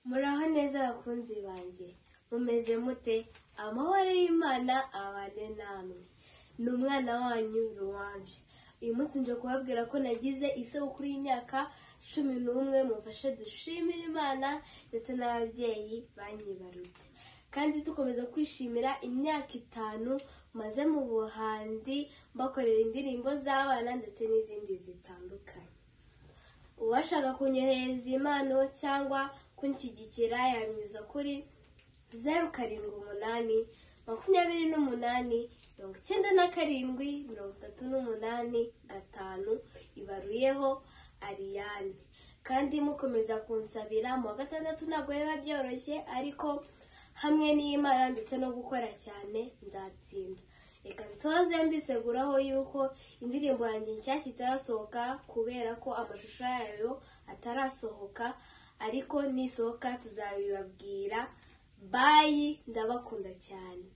Muraho neza bakunzi banjye, mumeze mute? Amahoro y'Imana abane namwe. Ni umwana wanyu Louange. Uyu munsi nje kubabwira ko nagize isabukuru y'imyaka 11. Mumfashe dushimire Imana ndetse n'ababyeyi banyibarutse, kandi dukomeza kwishimira imyaka 5 maze mu buhanzi, mbakorera indirimbo z'abana ndetse n'izindi zitandukanye. Uwashaka kunyohereza impano cyangwa kunshyigikira yanyuza kuri 078 28 97 38 5, ibaruyeho Ariane. Kandi mukomeza kunsabira mu wa gatandatu, ntabwo biba byoroshye, ariko hamwe n'Imana ndetse no gukora cyane nzatsinda. Reka nsoze mbiseguraho yuko indirimbo yanjye nshyashya itarasohoka kubera ko amashusho yayo atarasohoka, ariko nisohoka tuzabibabwira. Bye, ndabakunda cyane.